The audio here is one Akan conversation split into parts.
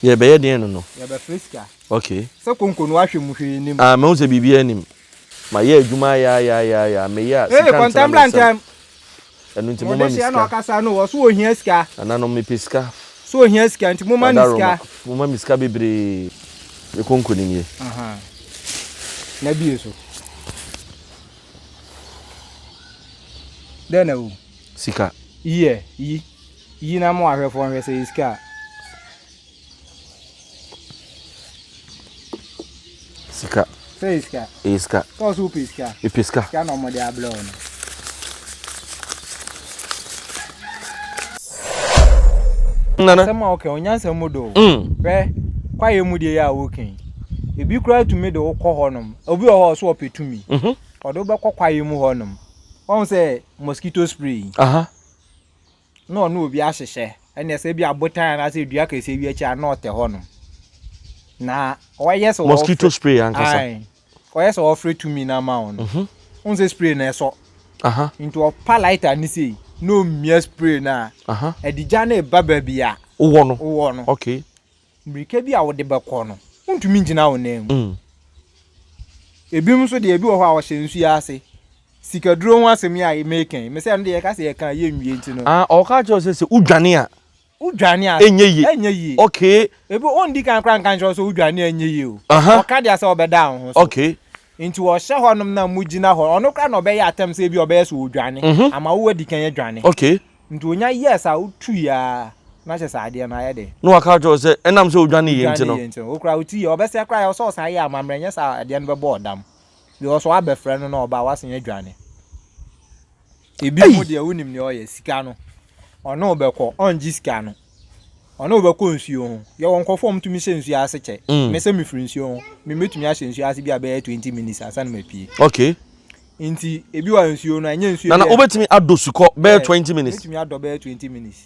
Yɛbɛyɛ deɛn no no? Yɛbɛfrɛ sika. Okay. Sɛ konko no wahwɛ mu hwee nnim. Ah, mahu sɛ biribiara nnim. Mayɛ adwuma ayaayaayaayaa, meyɛ a Ee, sika kɔ ntena ntɛm me bra nsam. ntɛm. Ɛno nti Mo momma me dehyeɛ na sika. ɔkasa no, ɔso ohia sika. Nananom, mepɛ sika. So ohia sika nti momma no Wadaroma, sika. momma me sika bebree. Me konko no nie. Ahaa. Na bie so. Dɛn na ɛwɔ mu? Sika. Yi ɛ, yi. Yi na ma w'ahwɛfoɔ nhwɛ sɛ ɛyɛ sika a. Sika. Sɛ ɛyɛ sika. Ɛyɛ sika. Sɛ ɔsɛ wopɛ sika. Mepɛ sika. Sika na wɔde abrɛ wo no. Nana. Asɛm a woka yi, onyansa mu dɔ o. Mm. Hwɛ, kwaeɛ mu deɛ yi a woka yi, ebi koraa tumi de wo kɔ hɔnom. Obi wɔ hɔ a ɔsɛ ɔpɛ tumi. Mhm. Ɔde wo bɛkɔ kwaeɛ mu hɔnom. Wahu sɛ mosquito spray yi, Aha. na ɔne obi ahyehyɛ. Ɛnneɛ sɛ ebi abotan anaasɛ dua kɛseɛ bi akyi a na ɔtɛ hɔnom. Na ɔyɛ sɛ Mosquito ɔrefrɛ spray ankasa. Ae. Ɔyɛ sɛ ɔrefrɛ tumi no ama wo no. Mhm. Wohu sɛ spray no ɛsɔ. Aha. Nti ɔpa lighter no sei na ɔmia spray no a, Aha. ɛde gya no reba baabi a Wowɔ no. wowɔ no. Okay. Mmirika bi a wode bɛkɔ no, wontumi ngyina wo nan mu. Mm. Ebinom nso deɛ, ebi wɔ hɔ a wɔhyɛ nsuo ase. Sikaduro ho asɛm yi a meka yi, mesɛ ɛno deɛ yɛka sɛ yɛka a yɛnwie nti no. Ah, ɔka kyerɛ wo sɛ sɛ wodwane a. Wodwane a. Ɛnyɛ yie. Ɛnyɛ yie. Okay. Ebi ɔndi kan koraa nka nkyerɛ wo sɛ wodwane a ɛnyɛ yie o. Aha. Ɔka deɛ sɛ ɔbɛda wo ho so. Okay. Nti ɔhyɛ hɔnom na mogyina hɔ, ɔno koraa na ɔbɛyɛ attempt sɛ ebi ɔbɛyɛ sɛ ɔredwane Mhm. ama wo adi kan adwane. Okay. Nti onya yɛɛ saa otui aa na kyerɛ sɛ adeɛ no ayɛ dɛn. Na waka akyerɛ wo sɛ ɛnam sɛ odwane yie nti no. Odwane yie nti no, wo koraa wo ti yɛ, ɔbɛsɛ koraa ɛwɔ sɛ ɔsan yɛ amammerɛ nyɛ saa adeɛ no bɛbɔ ɔdam. Because wabɛfrɛ no na ɔba a wasan adwane. Ebi mu deɛ wonim nea ɔyɛ, sika no ɔne wo bɛkɔ, ɔngye sika no. Ɔne wo bɛkɔ nsuo ho. Yɛwɔ nkurɔfoɔ a wɔtumi hyɛ nsuo ase kyɛ. Mm. Me sɛ mefiri nsuo ho, me mɛtumi ahyɛ nsuo ase bi a bɛyɛ 20 minutes ansa na mapue. Okay. Nti ebi wɔ nsuo no ɛnyɛ nsuo Nana wobɛtumi adɔ sukɔ bɛyɛ 20 minutes. Mɛtumi adɔ bɛyɛ 20 minutes.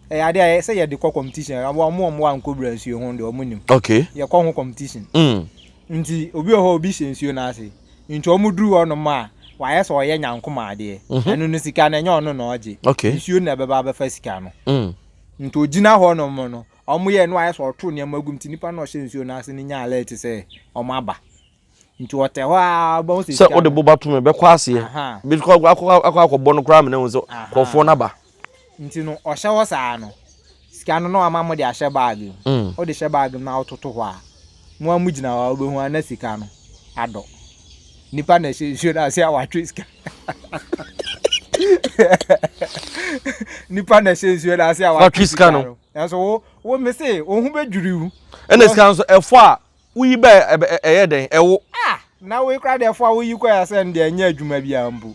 Ɛyɛ adeɛ a sɛ yɛde kɔ competition wɔn a wɔn a nkɔbura nsuo ho deɛ wɔn nim. Okay. Yɛkɔ ho competition. Mm. Nti obi wɔ hɔ obi hyɛ nsuo no ase. Nti wɔn duru hɔ nom a wayɛ sɛ ɔyɛ nyankom adeɛ. Mm -hmm. Ɛno no sika no ɛnyɛ ɔno na ɔgye. Okay. Nsuo no na ɛbɛba abɛfa sika no. Mm. Nti ogyina hɔ nom no wɔn yɛ no wayɛ sɛ ɔto nneɛma gu mu nti nipa no ɔhyɛ nsuo no ase no nya alert sɛ wɔn aba. Nti ɔtɛ hɔ ara wobɛhu sɛ Sɛ sika wode no. boba to me bɛkɔ aseɛ. Aha. Bi kɔ akɔ akɔ akɔbɔ no koraa mene hu sɛ Aha. kɔfoɔ no aba. Nti no ɔhyɛ hɔ saa no, sika no na wama mo de ahyɛ bag mu. Mm. Wode hyɛ bag mu na wototo hɔ a, mo a mogyina hɔ a wobɛhu a na sika no adɔ. Nipa na ɛhyɛ nsuo no ase a watwe sika. Nipa na ɛhyɛ nsuo no ase a watwe sika no. Nanso wo wo mese wo ho bɛdwiri wo. Ɛna sika nso ɛfɔ a Woyi ba a, ɛyɛ dɛn? Ɛwo. Ah! Na wei koraa deɛ fo a woyi kɔ yɛ sɛ no deɛ ɛnyɛ adwuma biara mpo.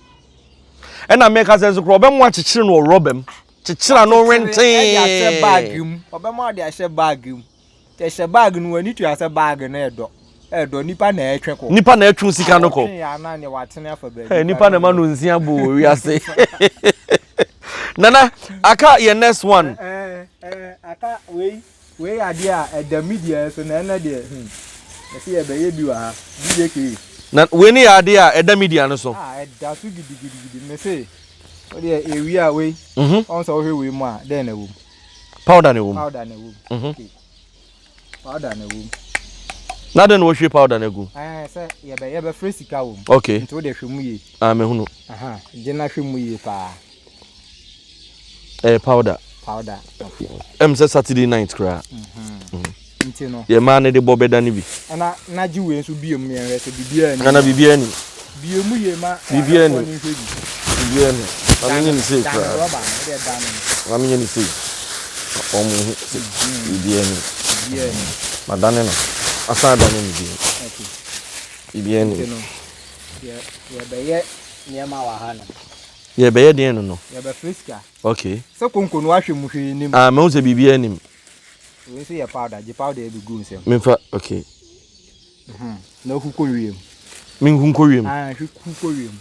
Ɛna meka sɛ nso koraa ɔbɛmo akyekyere no wɔ rɔba mu. Kyekyere ano wentee. Ɛde ahyɛ bag mu. Ɔbɛma ɔde ahyɛ bag mu. Ɛhyɛ bag no w'ani tua sɛ bag no ɛdɔ. Ɛdɔ nipa na ɛtwe kɔ. Nipa na ɛtwe sika no kɔ. Ɔtwe yɛ anan deɛ watene afa baabi. Hey, nipa na ɛma no nsia bo wɔ wiase. Nana, aka yɛ next one. Eh, eh, aka wei. Wei yɛ adeɛ a ɛda media so na ɛnɛ deɛ hmm yɛse yɛbɛyɛ bi wɔ ha DJ K. Na wei ne yɛ adeɛ a ɛda media no so. Ah ɛda so gidigidigidi mese wo deɛ yɛwie a wei Mhm. ɔn sɛ wohwɛ wei mu a dɛn na ɛwɔ mu. Powder na ɛwɔ mu. Powder na ɛwɔ mu. Mhm. Okay. Powder na ɛwɔ mu. Na dɛn na wɔhwie powder no agu? Ɛɛ sɛ yɛbɛ yɛbɛfrɛ sika wɔ mu. Okay. Nti wo deɛ hwɛ mu yie. Ah mehunu. Aha gye na hwɛ mu yie paa. Ɛyɛ powder. Powder. Ɛm sɛ Saturday night koraa. Nti no. Yɛ maa ne de bɔ bɛda no bi. Ɛna na gye wei nso bie mu yɛn hwɛ sɛ biribiara ni. Nana biribiara ni. Bie mu yie ma Biribiara ni. ahwɛfoɔ no nhwɛ bi. Biribiara ni. Ma me nye ne sei Dane koraa. rɔba no wode dane no. Ma me nye ne sei. Wɔn hu sɛ biribiara ni. Biribiara ni. Ma dane no. Asan adane no bio. Okay. Biribiara ni. Nti no yɛ yɛbɛyɛ nneɛma wɔ ha no. Yɛbɛyɛ deɛn no no? Yɛbɛfrɛ sika. Okay. Sɛ konko no wahwɛ mu hwee nnim. Ah, mahu sɛ biribiara nnim. Wei nso yɛ powder, gye powder yi bi gu nsam. Memfa, okay. Mhm. Na hu kɔ wiem. Menhu nkɔ wiem. Ah, hu kɔ wiem.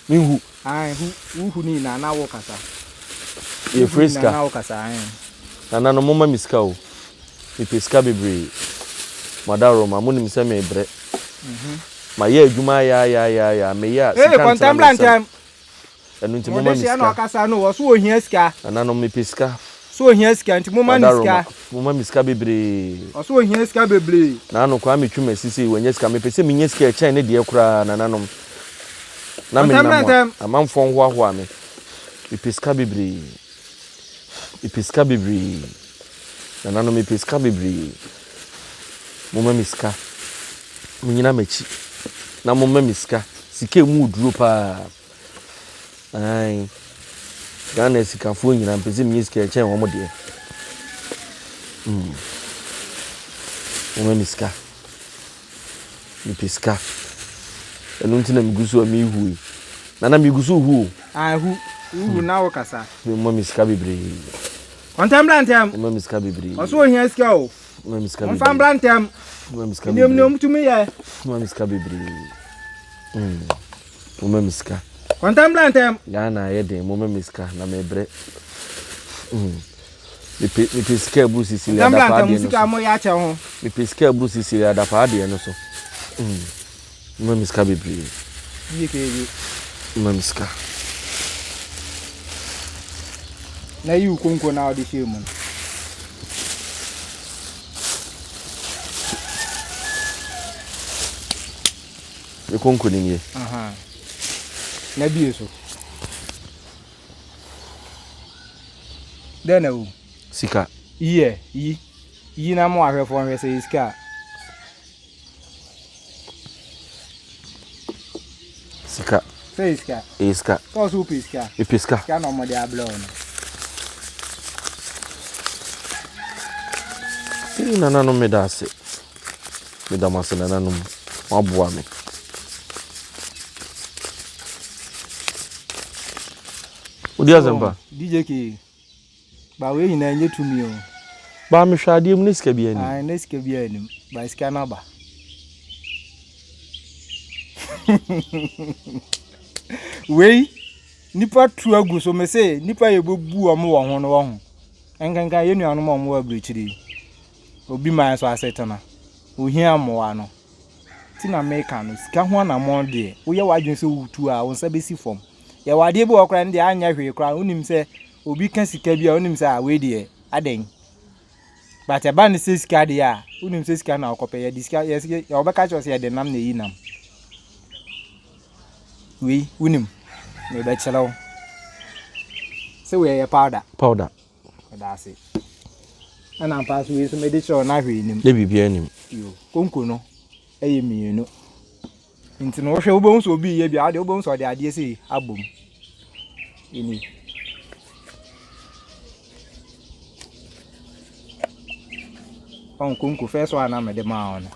Menhu. Ah, hu, wohu ne nyinaa na wokasa. Yɛfrɛ sika. Na wokasa, ah. Nananom, momma me sika o. Mepɛ sika bebree. Madaworoma, monim sɛ mebrɛ. Mhm. Mayɛ adwuma ayaayaayaayaa, meyɛ a Ee, sika kɔ ntena ntɛm me bra nsam. ntɛm. Ɛno nti Mo momma me dehyeɛ na sika. ɔkasa no, ɔso ohia sika. Nananom, mepɛ sika. So ohia sika nti momma no sika. Momma me sika bebree. Ɔsɛ ohia sika bebree. Naano Kwame Twum asi sei wanya sika mepɛ sɛ menya sika ɛkyɛn ne deɛ koraa nananom. Na menam a amanfoɔ nhoahoa me. Mepɛ sika bebree. Mepɛ sika bebree. Nananom mepɛ sika bebree. Momma me sika. Monyina m'akyi na momma me sika. Sika emu duro paa. Ae. Ghana asikafoɔ nyinaa mpɛ sɛ menya sika ɛkyɛn wɔn deɛ. Mm. Momma me sika. Mepɛ sika. Ɛno nti na megu so a mehu yi. Nana megu so hu o. Ah, hu. Wohu na wokasa. Momma me sika bebree. Ɔntɛm bra ntɛm. Momma me sika bebree. Ɔso ohia sika o. Momma me sika bebree. Ɔmfa mbra ntɛm. Momma me sika bebree. Nneɛm nneɛm tumi yɛ. Momma me sika bebree. Mm. Momma me sika. Kɔntɛm bra ntɛm. Ghana ayɛ den, momma me sika na mebrɛ. Mm. Mepɛ mepɛ sika aburu Cecilia Kɔntɛm bra Adapaa ntɛm, deɛ no sika so. mo yɛ akyɛ ho. Mepɛ sika aburu Cecilia Adapaa deɛ no so. Mm. Momma me sika bebree. Yie keege. Momma me sika. Na yi wo konko na wode hyɛ mu no. Me konko ni nie. Na bie so. Dɛn na ɛwɔ mu? Sika. Yi ɛ, yi. Yi na ma w'ahwɛfoɔ nhwɛ sɛ ɛyɛ sika a. Sika. Sɛ ɛyɛ sika. Ɛyɛ sika. Sɛ ɔsɛ wopɛ sika. Mepɛ sika. Sika na wɔde abrɛ wo no. Ee nananom meda ase. Meda mo ase nananom, moaboa me. Wodi asɛmpa? DJ K, ba wei nyinaa nyɛ tumi o. Ba mehwɛ adeɛ mu ne sika bi anim. Ah, ne sika bi anim. Ba sika no aba. Wei nipa tu agu so me se nipa yɛ bɛbu wɔn wɔ ho no wɔ ho. Nkankan yɛ nuanom a wɔn wɔ aburokyiri yi. Obi man so asetena, ohia mmoa no nti na meka no. Sika ho anammɔn deɛ, woyɛ w'adwene sɛ woretu a, wo nsa bɛsi fam. Yɛwɔ adeɛ bi wɔ hɔ koraa no deɛ anyɛ hwee koraa, wonim sɛ obi ka sika bi a, wonim sɛ ah wei deɛ adɛn. But ɛba no sɛ sika deɛ a, wonim sɛ sika na wokɔpɛ. Yɛde sika, yɛse, wɔbɛka kyerɛ wo sɛ yɛde nam na ɛyi nam. Wei, wonim, mebɛkyerɛ wo. Sɛ wei ɛyɛ powder. Powder. Meda ase. Ɛna ampa nso wei nso mede kyerɛ wo na hwee nim. Ne biribiara nim. Yo, konko no ɛyɛ mmienu. Nti no wohwɛ wobɛhu sɛ obi yɛ bi a wode wobɛhu sɛ ɔde adeɛ sei abom. Ɛni. Ɔn konko first one na mede maa wo no.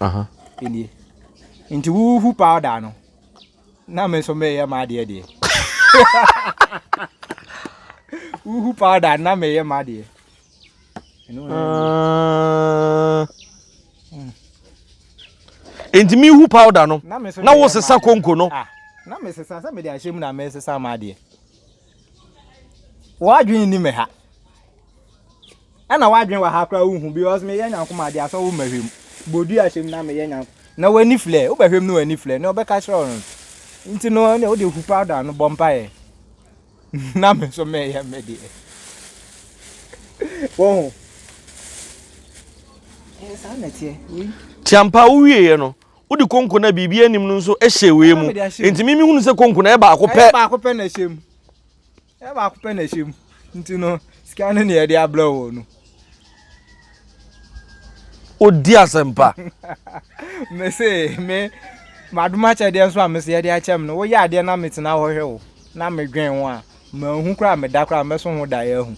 Ɛnie. Nti wohu powder no. Na me nso meyɛ m'adeɛ deɛ. Wohu powder na meyɛ m'adeɛ. Ah. Nti mehu powder no na wosesa konko no. Ah, na mesesa sɛ mede ahyɛ mu na mesesa m'adeɛ. W'adwene nni me ha. Ɛna w'adwene wɔ ha koraa wohu because meyɛ nyanko ma adeɛ asɛ wo mmɛhwɛ mu. Bɔdua ahyɛ mu na meyɛ nyanko. Na w'ani filɛ, wobɛhwɛ mu na w'ani filɛ, na ɔbɛka kyerɛ wo no. Nti no ɛna wode hu powder no bɔ mpaeɛ. Na me nso meyɛ me deɛ. Wɔho. Ɛyɛ saa na ɛteɛ. Wei. Tiampa wowieɛ no, wode konko no a biribi anim no nso hyɛ wei mu. Nti mimi hunu sɛ konko no ɛyɛ baako pɛ. Ɛyɛ baako pɛ na ɛhyɛ mu. Ɛyɛ baako pɛ na ɛhyɛ mu. Nti no, sika no na yɛde abrɛ wɔ no. Odi asɛmpa. Me se me madom akyɛdeɛ nso a me se yɛde akyɛ me no, woyɛ adeɛ na metena hɔ hwɛ wo na medwen ho a, manhu koraa meda koraa mɛso ho daeɛ ahu.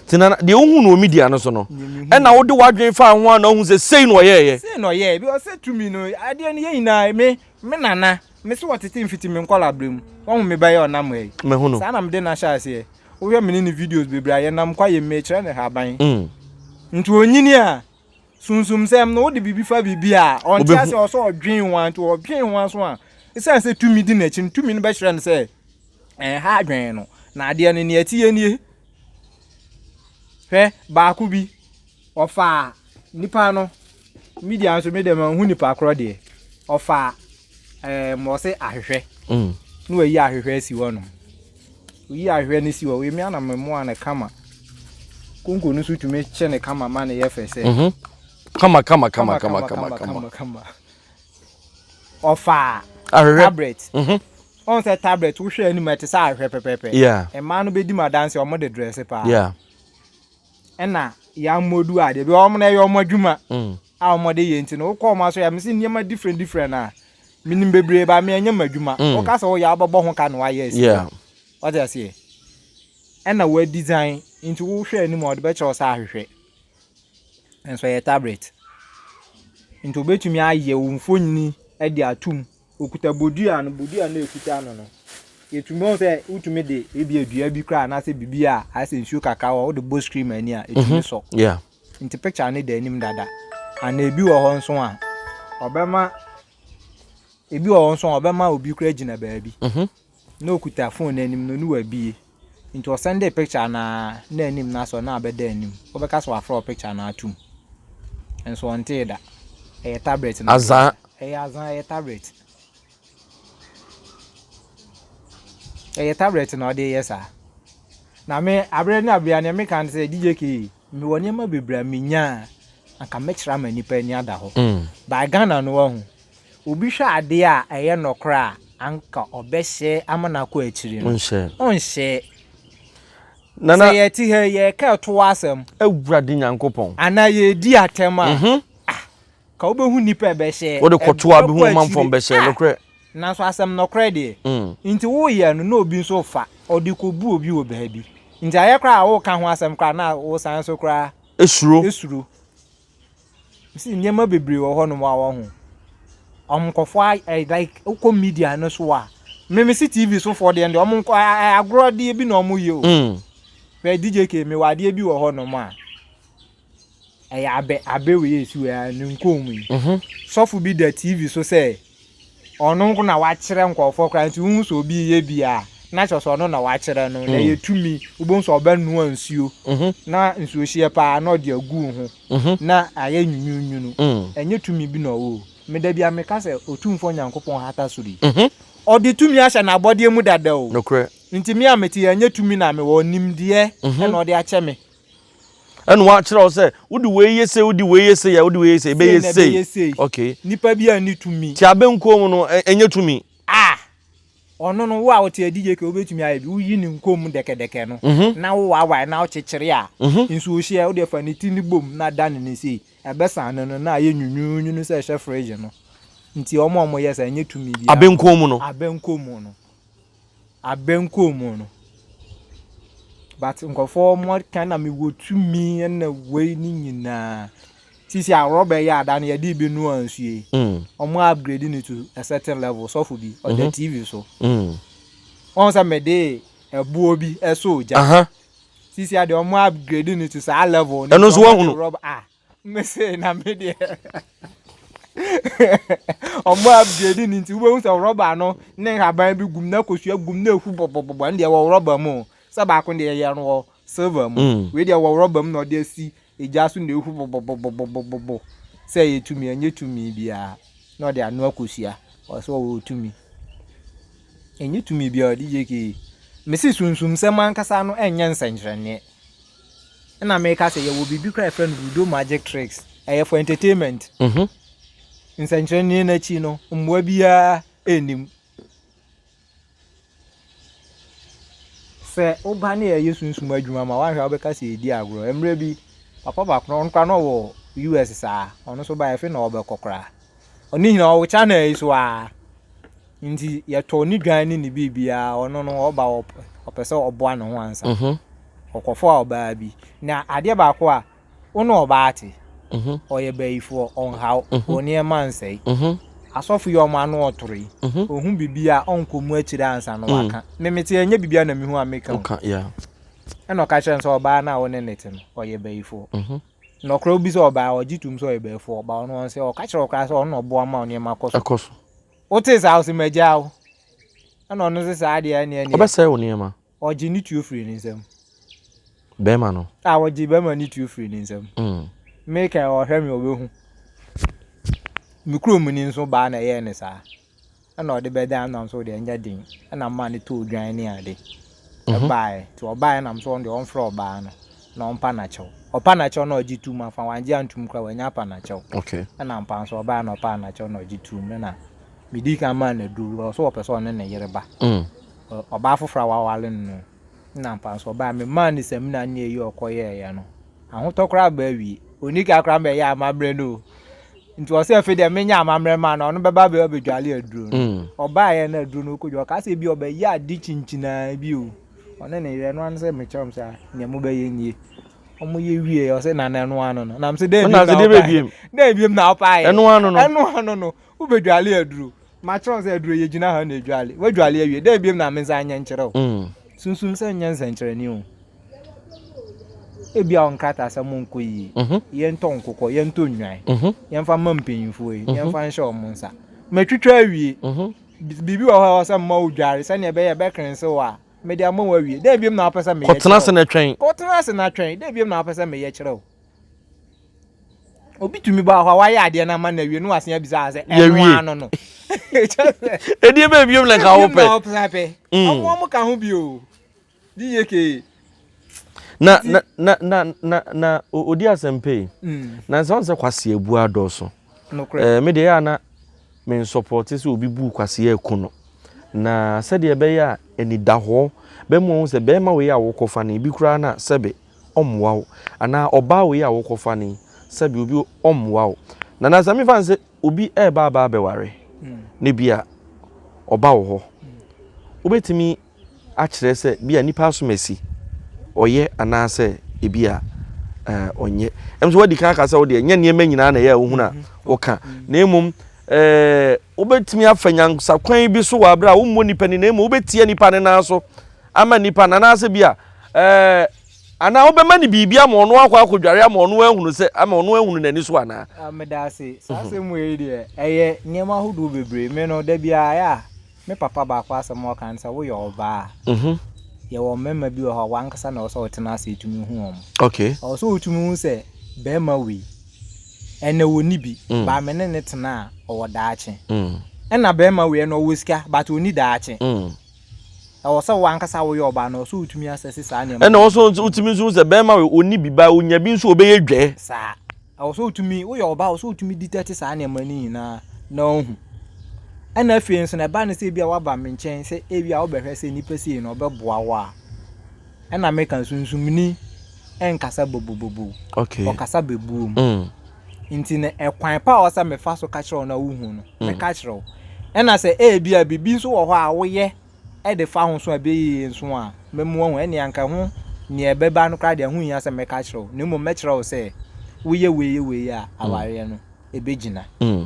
Nti na deɛ wohu no wɔ media no so no, ɛna wode w'adwene faa ho a na wohu sɛ sei na ɔyɛɛyɛ. Sei na ɔyɛɛ, because sɛ tumi no, adeɛ no yɛn nyinaa, me, me nana, Me se wɔtete mfiti me nkɔla berɛ mu. Wahu me ba yi a ɔnam ha yi? Mahu no. Saa na mede no ahyɛ aseɛ. Wohwɛ me ne ne videos bebree a, yɛnam kwaeɛ mu, mekyerɛ no haban. Mm. Nti ɔnyini a, sunsumsɛm no, wode biribi fa biribi a, ɔnte Ɔbɛhu. aseɛ, ɔsɛ ɔdwen ho a, nti ɔdwen ho nso a, ɛsiane sɛ tumi di n'akyi no, tumi no bɛkyerɛ no sɛ, ɛnha adwene no, na adeɛ no, nea ɛteɛ nie. Hwɛ, baako bi, Ɔfaa nipa no, media nso me deɛ manhu nipa korɔ deɛ, ɔfaa ɛɛm ɔse ahwehwɛ, mm. na wayi ahwehwɛ asi hɔ nom. Oyi ahwehwɛ no si hɔ, wei me ana memoa no kama. Konko no nso tumi kye ne kama ma no yɛ fɛ sɛ. Mhm. Kama kama kama kama kama kama. kama. Ɔfaa Ahwehwɛ. tablet. Mhm. Ɔn sɛ tablet wohwɛ anim a ɛte sɛ ahwehwɛ pɛpɛɛpɛ. Yeah. Mmaa no bɛdi mu adanse wɔn de drɛse paa. Yeah. Ɛna yɛamodu adeɛ bi wɔn na ɛyɛ wɔn adwuma mm. a wɔn de yɛ nti no wokɔ wɔn aso yɛ mesi nneɛma different different a menim bebree ba me ɛnyɛ m'adwuma. Mm. Woka sɛ woyɛ wobɛbɔ ho ka na wayɛ asi. Yeah. Wate aseɛ? Ɛna wa design nti wohwɛ anim a ɔde bɛkyerɛ wo sɛ ahwehwɛ. Nso ɛyɛ tablet. Nti wobɛtumi ayɛ wo mfonini de atum. Okuta bodua no, bodua no a ɛkuta no no, yɛtumi hu sɛ wotumi de ebi adua bi koraa anaasɛ biribi a ayɛ sɛ nsuo kakra wɔ wode bɔ screen ani a ɛtumi mhm. sɔ. Yeah. Nti picture no da anim dada. Ana ebi wɔ hɔ nso a ɔbɛma ebi wɔ hɔ nso a ɔbɛma obi koraa gyina baabi. Mhm. Na okuta phone no anim no na wabie nti ɔsɛndee picture no ara na anim no asɔ na abɛda anim wobɛka sɛ wafrɛ wo picture no atom nso ɔntee da ɛyɛ tablet na Azaa. ɛyɛ azaa ɛyɛ tablet ɛyɛ tablet na ɔde yɛ saa na me abere ne abere a nea meka ne sɛ DJ K mewɔ nneɛma bebree a menya a anka mɛkyerɛ ama nnipa ani ada hɔ Mm. by Ghana no wahu Obi hwɛ adeɛ a ɛyɛ nɔkorɛ a, anka ɔbɛhyɛ ama no akɔ akyiri no. Ɔnhyɛ. Ɔnhyɛ. Nana. Sɛ yɛte ha yi, yɛreka ɛtoɔ asɛm. Awurade Nyankopɔn. Anaa yɛredi atɛm a. Mhm. Ah, ka wobɛhu nnipa a ɛbɛhyɛ. Wode kɔto a bɛhu Ɛbɛkɔ ɔmanfoɔ akyiri. bɛhyɛ, Ah! nokorɛ. Nanso asɛm nɔkorɛ deɛ. Mm. Nti woyɛ no na obi nso fa, ɔde kɔbu obi wɔ baabi. Nti ayɛ koraa a woreka ho asɛm koraa na wosan nso koraa. Esuro. Esuro. Mese nneɛma bebree wɔ hɔnom a wɔho. Wɔn nkurɔfoɔ ayɛ like wokɔ media no so a, me mese TV sofoɔ deɛ deɛ wɔn nkɔ agorɔ deɛ bi na wɔn yɛ o. Mm. Hwɛ DJ K mewɔ adeɛ bi wɔ hɔnom a ɛyɛ abɛ abɛ wei esi wei a ne nkɔn mu yi. Mm -hmm. Sɔfo bi da TV so sɛ Ɔno nko na wakyerɛ nkurɔfoɔ koraa nti wohu sɛ obi reyɛ bi a, na kyerɛ sɛ ɔno na wakyerɛ no. Na ɛyɛ tumi. Wobɛhu sɛ ɔbɛnoa nsuo na nsuohyeɛ paa na ɔde agu wo ho na ayɛ nwunwunwunu. Ɛnyɛ tumi bi na ɔwɔ o. Me da biara meka sɛ Otumfoɔ Nyankopɔn hata soro yi, ɔde tumi ahyɛ n'abɔdeɛ mu dada o. Nokorɛ. Nti me a mete yi, ɛnyɛ tumi na mewɔ, nimdeɛ na ɔde akyɛ me. Ɛna wakyerɛ wo sɛ wode wei yɛ sei, wode wei yɛ sei a, wode wei yɛ sei, ɛbɛyɛ Sei na ɛbɛyɛ sei. sei. Okay. Nipa bi a nni tumi. Ti abɛnkuo mu no, ɛnyɛ tumi. Ah! Ɔno no, wo a wote adidie kɛ wobɛtumi ayɛ bi, woyi ne nkom mu dɛkɛdɛkɛ no, na wowawae na wokyekyere a, nsuo hyeɛ, wode fa ne ti no bom na dane no sei, ɛbɛsane no na ayɛ nwunwuunwunu sɛ ɛhyɛ fridge no. Nti wɔn a wɔyɛ saa, ɛnyɛ tumi biara. Abɛnkuo mu no. Abɛnkuo mu no. Abɛnkɔ mu no but nkurɔfoɔ wɔn ka na mewɔ tumi na wei ne nyinaa sisi a rɔba yi a da no yɛde bi noa nsuo yi mm. wɔn upgrade no to a certain level sɔfo bi ɔda mm -hmm. tv so mm. wɔn sɛ mede ɛboɔ bi ɛsɔ ogya uh -huh. sisi a deɛ wɔn upgrade no to saa level no ɛno nso wɔn hunu rɔba ah Mese na me deɛ ɔmo upgrade ne nti wobɛhu sɛ rɔba no ne nhaban bi gum na kosua gum na ehu bɔbɔbɔbɔ ɛno deɛ wɔ rɔba mu o sɛ baako deɛ yɛyɛ no wɔ silver mu mm. wei deɛ wɔ rɔba mu na ɔde asi egya so na ehu bɔbɔbɔbɔbɔbɔ sɛ ɛyɛ tumi ɛnyɛ tumi biara na ɔde anoa kosua ɔsɛ ɔwɔ tumi ɛnyɛ tumi biara ɔde yɛ kee mese sunsumsɛm ankasa no ɛnyɛ nsɛnkyerɛnneɛ Ɛna meka sɛ yɛwɔ biribi koraa yɛfrɛ no voodoo magic tricks. Ɛyɛ for entertainment. Mm -hmm. Nsɛnkyerɛnneɛ no akyi no, mmoa biara nnim. Sɛ woba ne yɛyɛ sunsum adwuma ma woanhwɛ a wobɛka sɛ yɛdi agorɔ. Mmerɛ bi, papa baako no, ɔno koraa na ɔwɔ US saa. Ɔno nso baeɛ, afei na ɔbɛkɔ koraa. Ɔno nyina ɔwɔ China yi so ara. Nti yɛtɔɔ ne dwan ne ne biribiara, ɔno no ɔba ɔpɛ sɛ ɔboa ne ho ansa. Mhm. Ɔkɔfaa ɔbaa bi. Na adeɛ baako a, wo ne ɔbaa te, Mhm. ɔyɛ bayifoɔ, ɔnhaw, Mhm. wo nneɛma nsɛe. Mhm. Asɔfo yi ɔmo ano ɔtoro yi, Mhm. ɔhu biribi a ɔnkɔ mu akyire ansa na Mm. waka. Me mete ɛnyɛ biribi a na mehu a meka o. Woka, yeah. Ɛna ɔka kyerɛ no sɛ ɔbaa no a wo ne no te no, ɔyɛ bayifoɔ. Mhm. Na ɔkora obi sɛ ɔbaa, ɔgye tom sɛ ɔyɛ bayifoɔ, ba ɔno ɔnsɛ, ɔka kyerɛ ɔkora sɛ ɔno na ɔboa ma nneɛma kɔ so. Ɛkɔ so. Wotee saa ɔse magyaa wo. Ɛna ɔno nso saa deɛ ɛneɛ neɛ. Ɔbɛsɛe wo nneɛma. Ɔgye ne tuo firi ne nsam. Bɛrima no. A ɔgye bɛrima ne tuo firi ne nsam. Mm. Meka ɔhwɛ me ɔbɛhu. Me kurom ni nso baa na ɛyɛɛ ne saa. Ɛna ɔde bɛdan nam so deɛ ɛnyɛ den. Ɛna mmaa no tɔɔ dwan ne ade. Mhm. Ɛbaeɛ. Nti ɔbaeɛ nam so ɔno deɛ ɔmfrɛ ɔbaa no. na ɔmpa n'akyɛw. Ɔpa n'akyɛw na ɔgye tum afa, wangye antum koraa wanya apa n'akyɛw. Okay. Ɛna ampa nso ɔbaa na ɔpaa n'akyɛw na ɔgye tum ɛna medii kan maa no aduru because ɔsɛ ɔpɛ sɛ ɔne ne yere ba. Mm. Ɔbaa foforɔ a wawale no no. Ɛna ampa nso ɔbaa memaa no samina ne ayi ɔkɔyɛɛyɛ no. Ahotɔ koraa ba awie. Ɔnni ka koraa mɛyɛ amammerɛ no o. Nti ɔsɛ afei deɛ menyɛ amammerɛ maa no ɔno bɛba abɛ abɛdwale aduro no. Mm. Ɔbaeɛ na aduro no ɔkɔdwa ɔka sɛ bi ɔbɛyɛ ade kyinkyinaa bi o. Ɔne ne yere ɛno ano sɛ mekyerɛ wɔn sɛ ah, nea mobɛyɛ nie. Wɔn yɛ wie ɔsɛ nana ɛno ano no. Nam sɛ dɛn Ɛna ebiem sɛ na deɛ wopaeɛ. bɛbiem. Dɛn ebiem na wopaeɛ. Ɛno ano no. Ɛno ano no. Wobɛdwale aduro. Makyerɛ wo sɛ aduro yɛgyina ha na ɛdwale. Woadwale awie. Dɛn ebiem na mensan nyɛ nkyerɛ wo. Mm. Sunsum sɛ nyɛ nsɛnkyerɛnne o. Ebia wo nkrataasɛm nkɔ yie. Mhm. Yɛntɔ nkokɔ, yɛntɔ nnwan. Mhm. Yɛmfa mma mpanyimfoɔ yi, Mhm. yɛmfa nhyɛ wɔn nsa. Matwitwa awie. Mhm. Biribi wɔ hɔ a ɛwɔ sɛ mma wo dware sɛnea ɛbɛyɛ ɛbɛkrense wo a, mede ama wo awie. Dɛn biom na wopɛ sɛ meyɛ Kɔtena kyerɛ ase wo? na twɛn. Kɔtena ase na twɛn. Dɛn biom na wopɛ sɛ meyɛ kyerɛ wo? Obi tumi ba hɔ a wayɛ adeɛ no ama no awie na wasen abisa sɛ ɛno Yɛwie. ano no. Kyerɛ sɛ, Ɛdeɛ bɛɛ biom na nka dɛn biom wopɛ. na wopɛ pɛ? Mm. Ɔmo ɔmo ka ho bi o. DJ K. Na Nti na na na na na odi asɛmpa yi. Mm. Na sɛ ɔn sɛ kwasi abu adɔɔso. Nokorɛ. Eh, me deɛ yɛ a na me nsɔpɔte sɛ obi bu kwasi aku no. Na sɛdeɛ ɛbɛyɛ a anidahɔ bɛma wɔn sɛ bɛrima wei a wokɔfa no ebi koraa na sɛbe ɔmmoa wo anaa ɔbaa wei a wokɔfa no yi sɛbe obi ɔmmoa wo. Na na sɛ mefa no sɛ obi ɛreba aba abɛware ne bi a ɔba wɔ hɔ wobɛtumi akyerɛ sɛ bi a nipa asom asi ɔyɛ anaasɛ ebi a ɛɛ ɔnyɛ. Ɛm sɛ wadi kan aka sɛ wodeɛ nyɛ nneɛma nyinaa na ɛyɛ a wohunu a woka na mmom ɛɛ wobɛtumi afa nyansakwan bi so wɔ abere a wommɔ nipa ni na mmom wobɛtia nipa ne nan so ama nipa no anaasɛ bi a ɛɛ anaa wobɛma no biribi ama ɔno akɔ akɔdware ama ɔno ahunu sɛ ama ɔno ahunu n'ani so anaa. Ah, meda ase. Saa asɛm wei deɛ, ɛyɛ nneɛma ahodoɔ bebree. Me no, da biara ɛyɛ a, me papa baako asɛm a ɔka ne sɛ, woyɛ ɔbaa a, Mhm. yɛwɔ mmarima bi wɔ hɔ a, w'ankasa na ɛwɔ sɛ wotena ase tumi hu wɔn. Okay. Ɛwɔ sɛ wotumi hu sɛ barima wei, ɛnɛ ɔnni bi, Mm. but me ne no tena a, ɔwɔ daakye. Mm. Ɛna barima wei, ɛnɛ ɔwɔ sika, but ɔnni daakye. Mm. Ɛwɔ sɛ wo ankasa woyɛ ɔbaa no, ɛwɔ sɛ wotumi asɛse saa nneɛma Ɛna ɛwɔ sɛ wotumi nso hu sɛ barima wei ɔnni bi, but ɔnya bi nso ɔbɛyɛ dwɛɛ. Saa. Ɛwɔ sɛ wotumi, woyɛ ɔbaa, ɛwɔ sɛ wotumi detect saa nneɛma no nyinaa na wohu. Ɛna afei nso no, ɛba no sɛ ebi a woaba me nkyɛn sɛ ebi a wobɛhwɛ sɛ nipa sei no ɔbɛboa wo a, ɛna meka sunsumni ɛnkasa bobobobo. Okay. Ɔkasa bɛbuom. Mm. Nti no, ɛkwan pa a ɛwɔ sɛ mefa so ka kyerɛ wo na wohu no, meka kyerɛ wo. Ɛna sɛ ebi a biribi nso wɔ hɔ a woyɛ de fa ho so a ɛbɛyɛ yie nso a, mɛma woahu. Ɛnneɛ anka ɛho nea ɛbɛba no koraa deɛ, ɛho nhia sɛ mɛka akyerɛ wo, na mmom mɛkyerɛ wo sɛ woyɛ wei yɛ wei a, awareɛ no, ɛbɛgyina.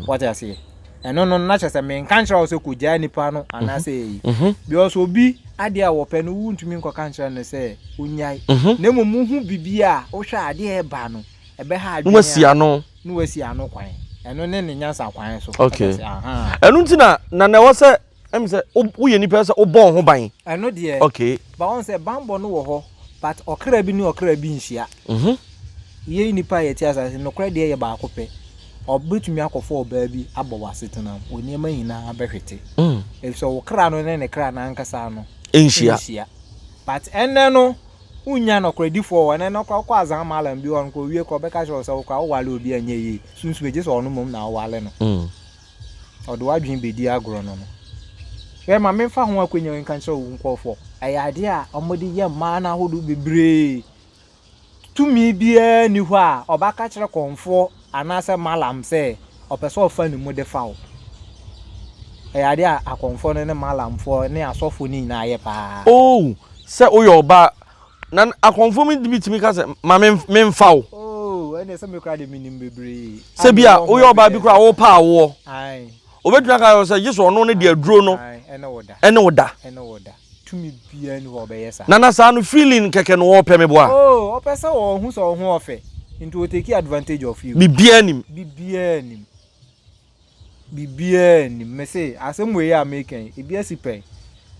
Woate aseɛ? Ɛno no, na kyerɛ sɛ menka nkyerɛ wo sɛ kɔgyaa nipa no anaasɛ ɛyi. Because obi adeɛ a wɔpɛ no, wontumi nkɔka nkyerɛ no sɛ ɔnnyae. Na mmom wohu biribi a, wohwɛ a adeɛ a ɛreba no, ɛbɛha Na wasi adwene a, ano. na wasi ano kwan. Ɛno ne ne nyansa kwan so. Okay. Ɛbɛsɛ, aha. Ɛno nti na na na ɛwɔ sɛ ɛm sɛ woyɛ nipa sɛ wobɔ wo ho ban. Ɛno deɛ. Okay. Ba wɔn sɛ banbɔ no wɔ hɔ but ɔkra bi ne ɔkra bi nhyia. Mhm. Yɛn nipa a yɛte asase nokorɛ deɛ yɛ baako pɛ. Ɔbɛtumi akɔfa ɔbaa bi abɔ w'asetena mu, wo nneɛma nyinaa bɛhwete. Mm. Efisɛ wo kra no ne ne kra no ankasa no Nhyia. nhyia. But ɛnnɛ no wonnya nɔkorɛdifoɔ wɔ ɛnnɛ no koraa wokɔ Azan Malam bi hɔ no koraa owie koraa ɔbɛka kyerɛ wo sɛ wo koraa wowale obi a ɛnyɛ yie. Sunsum gye sɛ ɔno mmom na wowale no. Mm. Ɔde w'adwene bɛdi agorɔ no no. Hwɛ, ma memfa ho akwannya yi nka nkyerɛ wo nkurɔfoɔ. Ɛyɛ adeɛ a wɔde yɛ mmaa no ahodoɔ bebree. Tumi biara nni hɔ a ɔbɛka kyerɛ kɔmfoɔ anaasɛ malam sɛ ɔpɛ sɛ ɔfa ne mu de fa wo. Ɛyɛ adeɛ a akɔmfoɔ no ne malamfoɔ ne asɔfoɔ no nyinaa yɛ paa. Oh, sɛ woyɛ ɔbaa Na akɔmfoɔ mu bi tumi ka sɛ, ma memfa wo. Oh, ɛnneɛ sɛ me koraa deɛ menim bebree. Sɛ bi a woyɛ ɔbaa bi koraa a wopɛ awoɔ. Obɛtumi aka sɛ gye sɛ ɔno ne deɛ aduro no ɛne wo da. Ɛne wo da. Ɛne wo da. Tumi biara ni hɔ a ɔbɛyɛ saa. Nana saa no feeling kɛkɛ no ɔɔpɛ me boa. Oh, ɔpɛ sɛ ɔhu sɛ wo ho ɔfɛ. Nti ɔ take advantage of you. Biribiara nim. Biribiara nim. Biribiara nnim. Mese asɛm wei a meka yi, ebi asi pɛn.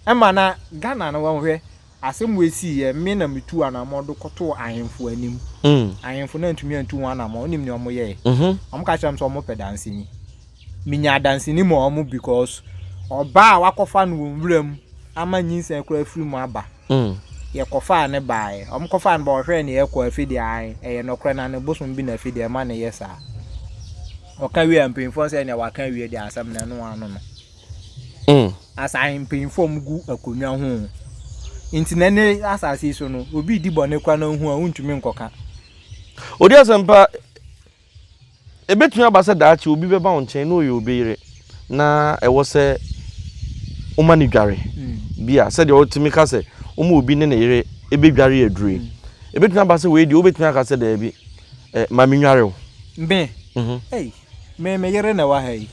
Ɛma na Ghana no wɔhwɛ asɛm wei siiɛ, me na metuu anammɔn de kɔtoo ahemfo anim. Ahemfo no antumi antu ho anammɔn. Wonim nea wɔyɛe? Wɔka kyerɛɛ me sɛ wɔpɛ danseni. Menyaa danseni maa wɔn because ɔbaa a wakɔfa no wɔ nwura mu ama nyinsɛn koraa afiri mu aba. Yɛkɔfaa no baeɛ. Wɔkɔfaa no baeɛ, ɔhwɛɛ nea ɛrekɔ afei deɛ ae, ɛyɛ nokorɛ na ne bosom bi na afei deɛ ɛma no yɛ saa. Ɔka wie a mpanyinfoɔ sɛ nea waka awie deɛ asɛm no ɛno ano no. Mm. Asa mpanyinfoɔ a wɔgu akonnwa ho. Nti na ne asase yi so no, obi di bɔne koraa na ohu a wontumi nkɔka. Odi asɛmpa Ebetumi aba sɛ daakye obi bɛba wo nkyɛn na ɔyɛ obi yere na ɛwɔ sɛ woma no dware bi a, sɛdeɛ wotumi ka sɛ woma obi ne ne yere bɛdware aduro yi. Ebetumi aba sɛ wei deɛ wobɛtumi aka sɛ daabi, eh, ma menware wo. Me? Mhm. Ei, me me yere na ɛwɔ ha yi.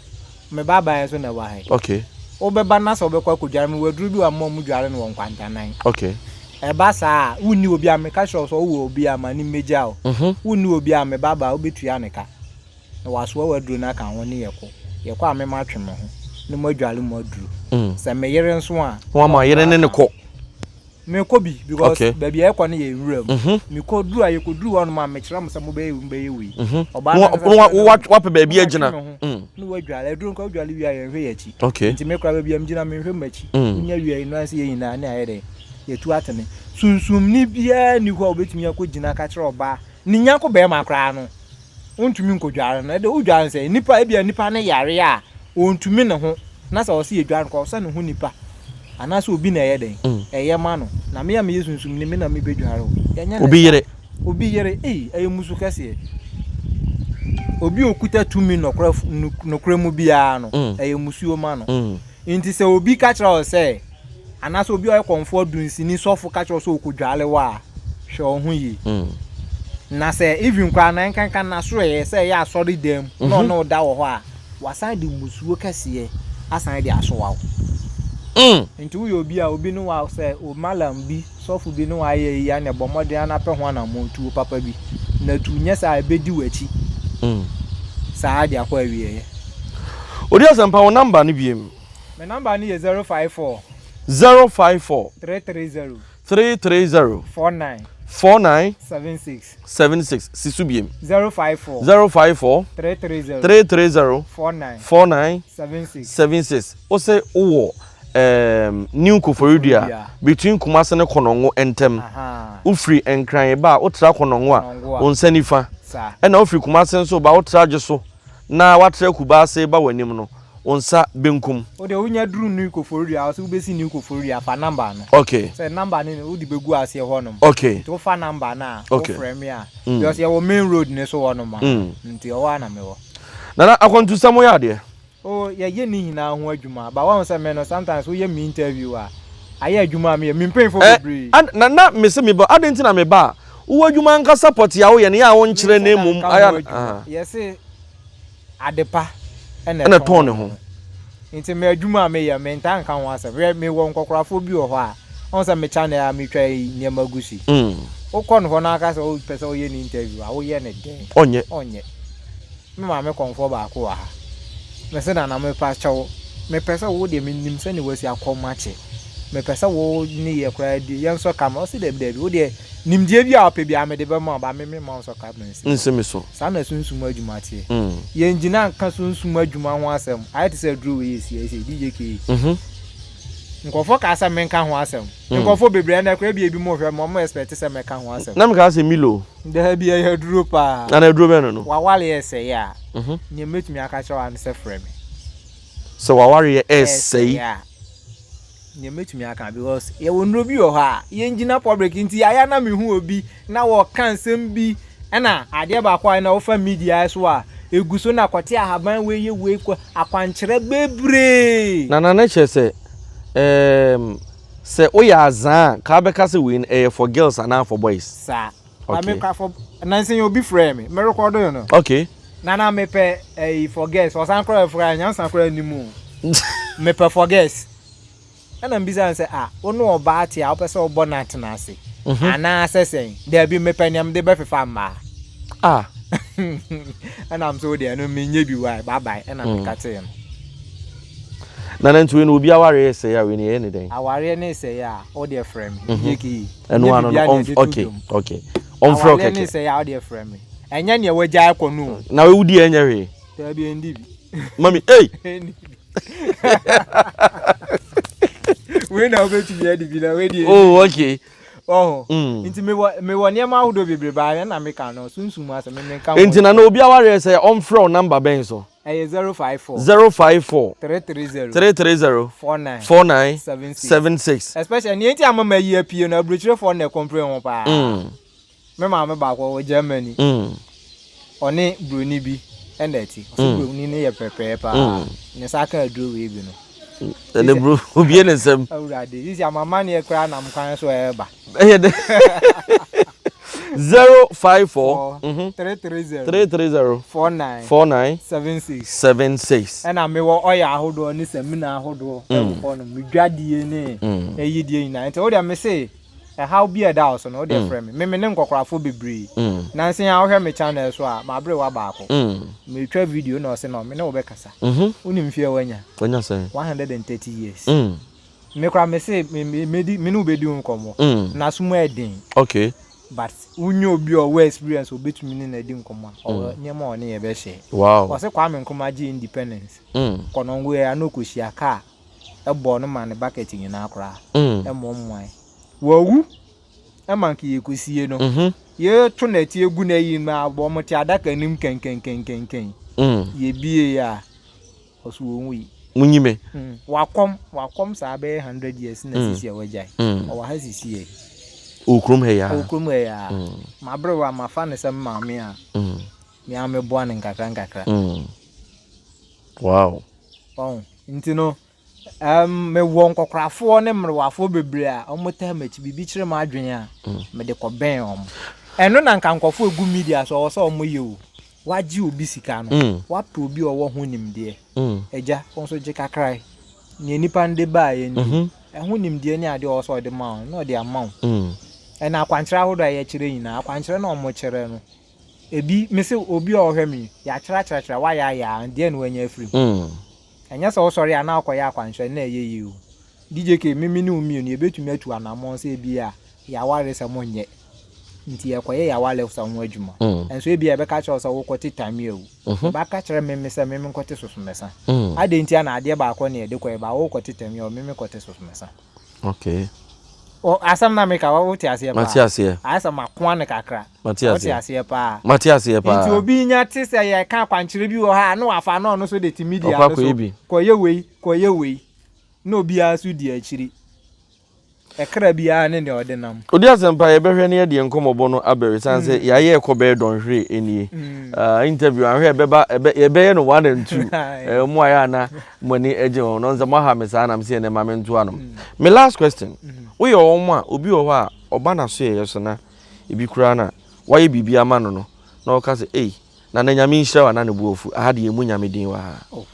Me ba baa nso na ɛwɔ ha yi. Okay. Wobɛba na sɛ wobɛkɔ akɔdware me wɔ aduro bi wɔ a mma ɔmo dware no wɔ nkwantanan. Okay. Ɛba saa a, wonni obi a meka kyerɛ wo sɛ wowɔ obi a ma no mmegya wo. Wonni obi a me ba ba a wobɛtua ne ka na wasoa w'aduro no aka ho ne yɛkɔ. Yɛkɔ a me matwe me ho na moadware mo aduro. Sɛ me yere nso a, Na wama yere ne no kɔ. Mekɔ bi because Okay. baabi a yɛkɔ no yɛ nwura mu. Mekɔ duru a yɛkɔduru hɔ nom a mekyerɛ mo sɛ mobɛyɛ wei mobɛyɛ wei. Ɔbaa no ankasa Wa- frɛ no wa- wapɛ baabi na agyina. watwe me ho na wadware. Aduro nka wodware wie a yɛnhwɛ yɛn akyi. Okay. Nti me koraa baabi a megyina menhwɛ m'akyi. Wonya wie a nnura sɛ yɛn nyinaa ne ayɛ dɛn yɛtu atene. Sunsumni biara nni hɔ a obetumi akɔgyina aka kyerɛ ɔbaa, ne nyɛnko barima koraa no, wontumi nkɔdware no. Ɛde wodware no sɛ nipa ebia nipa no yare a ɔntumi ne ho na sɛ ɔsɛ yɛdware no koraa ɔsɛ ne ho nipa anaasɛ obi na ɛyɛ dɛn ɛyɛ ma no. Na me a meyɛ sunsumni me na mebɛdware wo. Yɛnyɛ no Obi saa. yere. Obi yere, ei, ɛyɛ mmusu kɛseɛ. Obi a ɔkuta tumi nɔkorɛ nokorɛ mu biara no, ɛyɛ mmusuo ma no. Enti sɛ obi ka kyerɛ wo sɛ, anaasɛ obi a ɔyɛ kɔmfoɔ, dunsini, sɔfo ka kyerɛ wo sɛ ɔkɔdwale wo a, hwɛ wo ho yie. Na sɛ even koraa na nkanka n'asoɛeɛ sɛ ɛyɛ asɔre dan mu na ɔne wo da wɔ hɔ a, wasan de mmusuo kɛseɛ asan de asoa wo. Nti woyɛ obi a obi ne wo a sɛ o malam bi, sɔfo bi ne wo ayɛ yi a na bɔ mmɔden ara na pɛ ho anammɔn tuo papa bi na tu, nyɛ saa a ɛbɛdi w'akyi saa de akɔ awieɛ. Odi asɛmpa wo number no biem. Me number no yɛ 054. 054. 330. 330. 49. 49. 76. 76 si so biem. 054. 054. 330. 330. 49. 49. 76. 76 wose wowɔ um, New Koforidua between Kumasi ne Konongo ntam. Wofiri Nkran ba a wotra Konongo a wo nsa nifa. Ɛna wofiri Kumasi nso ba wotra Dwoso na watra Kubaase ba w'anim no wo nsa benkum. Wo deɛ wonya duru New Koforidua a, ɔsɛ wobɛsi New Koforidua fa number no. Okay. Sɛ number no wode bɛgu aseɛ hɔ nom. Okay. Nti wofa number no a, Okay. wofrɛ me a. Because yɛwɔ main road no so hɔ nom a. Nti ɛhɔ a na mewɔ. Nana akwantusɛm woyɛ adeɛ? Oh yɛyɛ ne nyinaa ho adwuma but wahu sɛ me no sometimes woyɛ me interview a ayɛ adwuma a meyɛ me mpanyinfoɔ Eh, bebree. ad, na na mese meba adɛn nti na meba a wowɔ adwuma ankasa pɔtee a woyɛ no yɛ a wonkyerɛ na Menhyɛ da mmom nka ayɛ ho adwuma. ah. Yɛse adepa na Ɛna ɛtɔn ɛtɔn ne ne ho. ho. Nti me adwuma a meyɛ mentaa nka ho asɛm. Hwɛ mewɔ nkɔkorafoɔ bi wɔ hɔ a wahu sɛ me channel a metwa yi nneɛma gu so yi. Wokɔ no hɔ na aka sɛ wopɛ sɛ woyɛ no interview a woyɛ no dɛn? Ɔnyɛ. Ɔnyɛ. Me maame kɔmfoɔ baako wɔ ha. Mese Nana mepa kyɛw, mepɛ sɛ wo deɛ menim sɛdeɛ wasi akɔm akyɛ. Mepɛ sɛ wo ne yɛ koraa di, yɛnsɔ camera. Ɔse dabi dabi, wo deɛ nimdeɛ bi a wopɛ biara mede bɛma wo, but me memma wo nsɔ camera nsi me so. Nsi me so. Saa na sunsum adwuma teɛ. Yɛngyina nka sunsum adwuma ho asɛm. Ayɛ te sɛ aduro wei yɛsi ayɛ sei, DJ Kay. Nkurɔfoɔ kaa sɛ menka ho asɛm. Nkurɔfoɔ bebree ɛnɛ koraa ebia ebinom rehwɛ me, wɔn expect sɛ mɛka ho asɛm. Na mekaa sɛ Milo. Daabi, ɛyɛ aduro paa. Ana aduro bɛn no no? W'awareɛ resɛe a, nea mɛtumi aka akyerɛ wo ara ne sɛ frɛ me. Sɛ w'awareɛ resɛe. Ɛresɛe a, nea mɛtumi aka because yɛwɔ nnuro bi wɔ hɔ a, yɛngyina public nti ayɛ a na mehu obi na wɔka nsɛm bi ɛna adeɛ baako a ɛna wofa media so a, ɛgu so na kɔte ahaban wei yɛ wei kɔ akwankyerɛ bebree. Nana ne kyerɛ sɛ ɛɛm sɛ woyɛ azaa a ka bɛka sɛ wei no ɛyɛ for girls anaa for boys. Saa. Okay. Na me for nansi obi frɛ me me record no. Okay. Na na me pɛ ɛyi for girls ɔsan koraa fura nyansa koraa ni mu. Me pɛ for girls. Ɛna mbisa no sɛ ah wo ne ɔbaa te a wopɛ sɛ wobɔ no atena ase anaa sɛ sɛn? Daabi mepɛ nea mede bɛfefa mmaa. Ah. Ɛna m sɛ wo deɛ ɛno menyɛ bi wae bye bye ɛna meka tee no. Nana nti wei no obi awareɛ resɛe a wei no yɛyɛ ne dɛn? Awareɛ no resɛe a wo deɛ frɛ me. DJ Key. Ɛno ano no ɔmf okay okay ɔmfrɛ wo kɛkɛ. Awareɛ no resɛe a wo deɛ frɛ me. Ɛnyɛ nea wagyae kɔ no o. Na wei wodi a ɛnyɛ hwee. Daabi ɛndi bi. Mami ei. Ɛndi bi. Wei na wobɛtumi adi bi na wei deɛ. Oh okay. Ɔho. Mm. Nti mewɔ mewɔ nneɛma ahodoɔ bebree baa ɛna meka no sunsum asɛm me menka ho. Nti nana obi awareɛ sɛ ɔmfrɛ wo number bɛn so? Ɛyɛ 054. 054. 330. 330. 49. 49. 76. 76. Especially nea nti ama mayi apue no aburokyirefoɔ na ɛcomplain ho paa. Mm. Me maame baako ɔwɔ Germany. Mm. Ɔne broni bi na ɛte. Ɔsɛ mm. broni no yɛ pɛpɛɛ paa. Mm. Ne nsa aka aduro wei bi no. Ɛnɛ bro obie ne nsam. Awurade sisi amamaneɛ koraa nam kwan so ɛreba. Ɛyɛ dɛ. 054 330 330 49 49 76 76. Ɛna mewɔ ɔyɛ ahodoɔ ne samina ahodoɔ ɛwɔ hɔ nom. Medwadie ne ɛyidie nyinaa. Nti wo deɛ mese Ɛhaw bi a ɛda wo so no, wo deɛ frɛ me. Me me ne nkɔkorafoɔ bebree. Nansa yi ara wohwɛ me channel so a, m'aberewa baako. Meretwa video na ɔse no, me ne wo bɛkasa. Wonim mfeɛ a wanya? Wanya sɛn? 130 years. Me koraa mese me me medi me ne wo bɛdi ho nkɔmmɔ. N'aso mu yɛ den. Okay. But wonya obi a ɔwɔ experience a obɛtumi ne no adi nkɔmmɔ a, ɔwɔ nneɛma a ɔne yɛ bɛ share. Wow. Ɔse Kwame Nkrumah gyee independence. Kɔnɔngo yɛ a na ɔkɔhyia car bɔɔ no maa ne bucket nyinaa koraa moamoae. Wawu ma nka yɛkɔsie no. Yɛto nɛteɛ gu n'ayi mu a, wɔte adaka no mu kɛnkɛnkɛnkɛnkɛn. Yɛbieeɛ a, ɔso ɔnwui. Monyi me. Wakɔm, wakɔm saa bɛyɛ 100 years na sisi a wagyae. Ɔwɔ ha sisi yɛ. Ɔwɔ kurom ha yi ara. Ɔwɔ kurom ha yi ara. M'aberewa, mafa no sɛ me maame a, me ara meboa no nkakra nkakra. Wow. Wahu? Nti no, um, mewɔ nkɔkorafoɔ ne mmerewafoɔ bebree a wɔtaa m'akyi. Biribi kyerɛ m'adwene a, mede kɔbɛn wɔn. Ɛno na nka nkurɔfoɔ egu media so, ɛwɔ sɛ wɔyɛ o. Wagye obi sika no, wapɛ obi a ɔwɔ ho nimdeɛ. Agya, wo nso gye kakra yi. Nea nipa no de baeɛ nie. Ɛho nimdeɛ ne adeɛ a ɔwɔ sɛ ɔde ma wo no, na ɔde ama wo. Ɛna akwankyerɛ ahodoɔ a yɛkyerɛ nyinaa, akwankyerɛ no a wɔkyerɛ no, Ebi, mese obi a ɔhwɛ me yi, yɛakyerɛkyerɛkyerɛ, woayɛ ayɛ a, deɛn na woanya afiri mu? Ɛnyɛ sɛ wosɔre a na wokɔyɛ akwankyerɛ na ɛyɛ yie o. DJK, me me ne wo mmienu, yɛbɛtumi atu anammɔn sɛ ebia yɛawaresɛm nyɛ, nti yɛkɔyɛ yɛawaresɛm ho adwuma. Nso ebia yɛbɛka akyerɛ wo sɛ wokɔte Tamia o. Yɛbɛka akyerɛ me me sɛ me menkɔte Sosomɛsa. Adɛn ntia na adeɛ baako na yɛde kɔyɛ, but wokɔte Tamia o, me mekɔte Sosomɛsa. Okay. O asɛm na meka wo te aseɛ paa. Mate aseɛ. Ayɛ sɛ makoa no kakra. Mate aseɛ. Wo te aseɛ paa. Mate aseɛ paa. Nti obi nya te sɛ yɛka akwankyerɛ bi wɔ ha a na wafa na ɔno nso de te media Ɔkɔ no so. akɔyɛ bi. Kɔyɛ wei, kɔyɛ wei. Na obiara nso di akyiri. Ɛkra biara ne nea ɔde nam. Odi asɛmpa yɛbɛhwɛ na yɛde yɛn nkɔmmɔbɔ no abɛre sane sɛ yɛayɛ ɛkɔ bɛyɛ dɔnhwere nie. Uh, interview ahwɛ ɛbɛba ɛbɛ yɛbɛyɛ no one and two. Eh, mo ayɛ ana mo ani gye ho no sɛ moaha me saa na mese ɛnɛ ma mentoa no. Me last question, woyɛ wɔn a obi wɔ hɔ a ɔba n'asoɛeɛ so na ebi koraa na wayɛ biribi ama no no na ɔka sɛ ei Nana Nyame nhyira wo a na ne bo afu aha deɛ yɛmmu Nyame din wɔ ha. Oh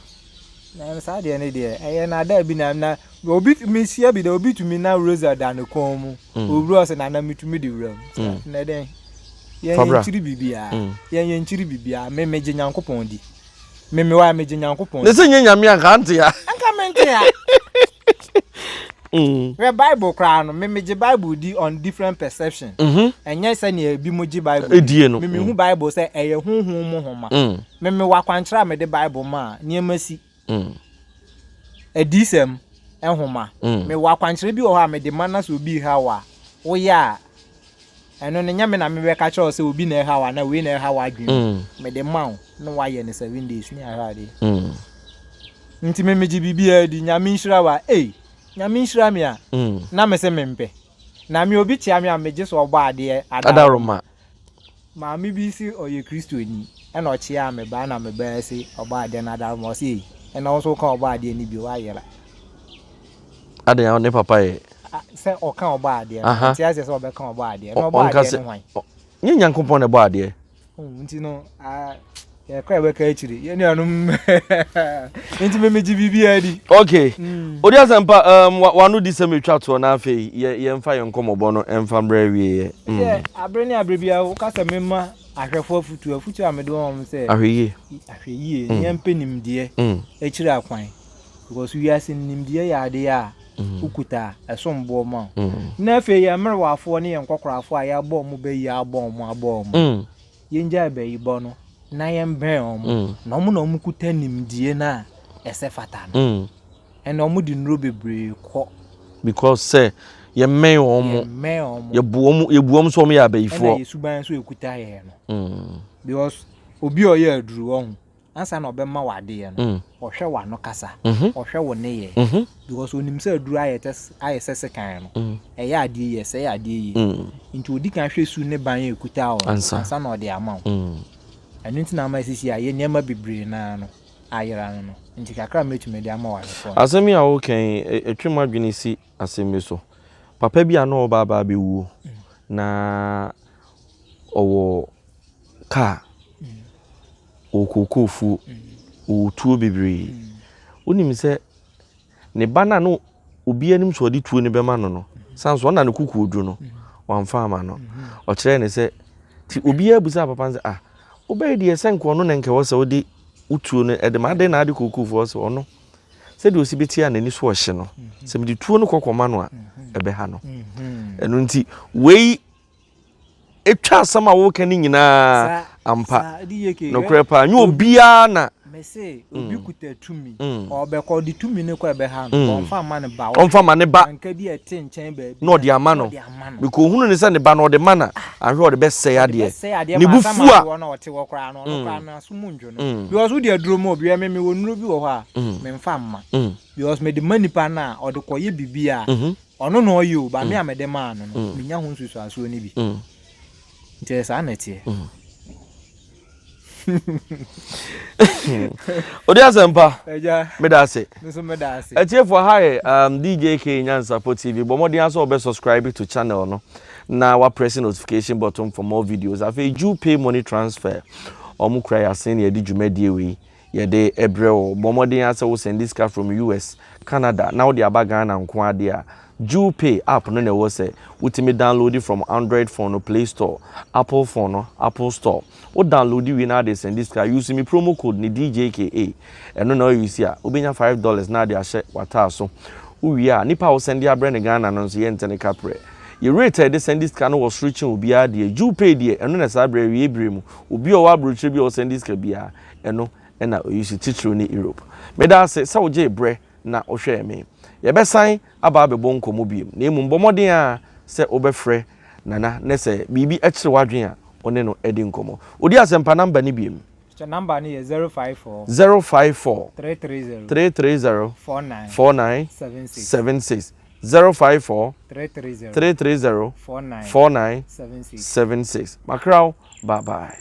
na saa deɛ no deɛ ɛyɛ naadaa bi na na obi mehyia bi da obi tumi na rosa da ne kɔn mu mm. owura ɔsɛ nana metumi de wura mu mm. na dɛn yɛn yɛn nkyiri biribiara mm. yɛn yɛn nkyiri biribiara me megye Nyankopɔn di. Me me wa megye Nyankopɔn. Ne sɛ nyɛ Nyame anka ante a. Anka mente a. Hwɛ Bible koraa no, me megye Bible di on different perception. Mm-hmm. Ɛnyɛ sɛnea ebi mo gye Bible di. no. Me mehu mm. Bible sɛ ɛyɛ honhom mu nhoma. Mm. Me me wɔ akwankyerɛ a mede Bible ma a nneɛma si. Mm. Adiyisɛm nhoma. Mm. Me wɔ akwankyerɛ bi wɔ hɔ a mede ma na sɛ obi rehaw a, woyɛ a Ɛno no, nyɛ me na mebɛka kyerɛ wo sɛ obi na ɛha wo anaa wei na ɛha w'adwene mu. Mm. Mede ma wo na woayɛ no 7 days ne ahwɛ adeɛ. Nti me megye biribiara di. Nyame nhyira wo a, ei, Nyame nhyira me a, na me se mempɛ. Na me obi kyea me a megye so ɔbɔ adeɛ adaworoma. Maame bi se ɔyɛ Kristoni, ɛna ɔkyeaa me ba, ɛna me ba se ɔbɔ adeɛ no adaworoma. Ɔse ei, ɛna wo nso woka ɔbɔ adeɛ no bio, woayera. Adan a ne papa yɛ. Sɛ ɔka ɔbɔ adeɛ no, ɔte aseɛ sɛ ɔbɛka ɔbɔ adeɛ. Na ɔbɔ adeɛ no hwan? Nye Nyankopɔn na ɛbɔ adeɛ. Nti no, yɛkɔ yɛbɛka akyire. Yɛn nuanom nti me megye biribiara di. Okay. Mm. Odi asɛmpa um, wano di sɛm etwa toɔ na afei yɛmfa yɛn nkɔmmɔbɔ no mfa mbrɛ awieɛ. Mm. Sɛ abere ne abere biara woka sɛ mema ahwɛfoɔ afutuo, afutuo a mede wɔn sɛ ahwɛyie, ahwɛyie, mm. yɛmpɛ nimdeɛ mm. akyiri akwan. Because wiase no nimdeɛ yɛ adeɛ a wokuta a ɛsom boɔ ma wo. Na afei yɛn mmerewafoɔ ne yɛn nkɔkorafoɔ a yɛabɔ wɔn bɛ yi abɔ wɔn abɔ wɔn. Yɛngyae bayibɔ no na yɛmbɛn wɔn. Na wɔn na wɔkuta nimdeɛ no a ɛsɛ fata no. Ɛnna wɔde nnuro bebree kɔ. Because sɛ. Yɛmmɛn wɔn mo. Yɛmmɛn wɔn mo. Yɛbu wɔn yɛbu wɔn sɛ wɔn yɛ abayifoɔ. Ɛna yɛ suban nso ekuta yɛn no. Mm. Because obi a ɔyɛ aduru wɔ ho ansa na ɔbɛma wo adeɛ no mm. ɔhwɛ w'ano kasa mm-hmm. ɔhwɛ wo nneyɛɛ mm-hmm. because onim sɛ aduru ayɛ tɛ ayɛ sɛ sekan no mm. ɛyɛ adeɛ yie ɛsɛe adeɛ yie mm. nti odi kan hwɛ su ne ban a ekuta wo ansa na ɔde ama wo ɛno nti na ama sisi a yɛ nneɛma bebree naa no ayera no no nti kakra a mɛtumi de ama wo ahwɛfoɔ no. Asɛm yi a woka yi, ɛtwe m'adwene si asɛm bi so. Papa bi a na ɔreba aba abɛwuo, na ɔwɔ kaa, ɔwɔ kookoofuo, ɔwɔ tuo bebree. Wonim sɛ Ne ba no a na obiara nim sɛ ɔde tuo no bɛma no no, san so ɔna ne kukuoduro no, wamfa ama no. Ɔkyerɛɛ ne sɛ, ti obiara bisaa papa no sɛ, ah, wobɛyɛ deɛ sɛ nka ɔno na nka ɛwɔ sɛ wode wo tuo no de ma, adɛn na ade kookoofoɔ sɛ ɔno sɛdeɛ ɔsi bɛti a n'ani so ɔhye no, sɛ mede tuo no kɔkɔma no a, ɛbɛha no. Ɛno nti, wei Etwa asɛm a woka no nyinaa ampa. Nokorɛ paa, nyɛ obiara na. Mese obi mm. kuta tumi. Mm. Ɔbɛkɔ ɔde tumi no kɔ ɛbɛha no. Mm. Ɔmfa ma ne ba. Ɔmfa ma ne ba. Anka bi a ɛte nkyɛn baabi. Na ɔde ama no. Because ohunu ne sɛ ne ba no ɔde ma na ahwɛ ɔde bɛsɛe adeɛ. Ne bu fu a. Ɔte hɔ koraa no ɔno koraa no aso mu ndwo no. Because wode aduro ma obi ɛme me wɔ nnuro bi wɔ hɔ a memfa mma. Because mede ma nipa no a ɔde kɔyɛ biribi a. Mm-hmm. Ɔno na ɔyɛ o, but me a mede maa no no, menya ho nsusuansoɔ no bi. Nti ɛyɛ saa na ɛteɛ. Odi asɛmpa. Meda ase. Nso meda ase. Atiefo ha yɛ um, DJK Nyansapo TV. Bɔ mmɔden asɛ ɔbɛ subscribe to channel no na wa press notification button for more videos. Afei Jew Pay Money Transfer. Ɔmo kura yɛ asen na yɛde dwumadie wei. Yɛde brɛ wo. Bɔ mmɔden ara sɛ wo sɛnde sika from US, Canada na wode aba Ghana nko ara deɛ a, Jewpay app no na ɛwɔ sɛ wotumi downloadi from Android phone no Play Store, Apple phone no Apple Store. Wo downloadi wie na wode sɛnde sika, use me promo code no DJKA. Ɛno na wo use a, wobɛnya $5 na wode ahyɛ w'ataaso. Wowie a, nipa a wo sɛnde abrɛ no Ghana no nso yɛnte ne kaprɛ. Yɛ rate a yɛde sɛnde sika no wɔ soro kyɛn obiara deɛ. Jewpay deɛ, ɛno na saa berɛ awiei berɛ mu, obi a ɔwɔ aburokyire bi a ɔsɛnde sika biara, Ɛno na oyi so titiriw ne Europe. Meda ase sɛ wogyee berɛ na wohwɛɛ me. Yɛbɛsan aba abɛbɔ nkɔmmɔ bio, na mmom bɔ mmɔden ara sɛ wobɛfrɛ Nana na sɛ biribi kyere w'adwene a, wo ne no adi nkɔmmɔ. Odi asɛmpa namba no bio. Kyɛ namba no yɛ 054. 054. 330. 330. 49. 49. 76. 76. 054. 330. 330. 49. 49. 76. 76. Makraw, bye bye.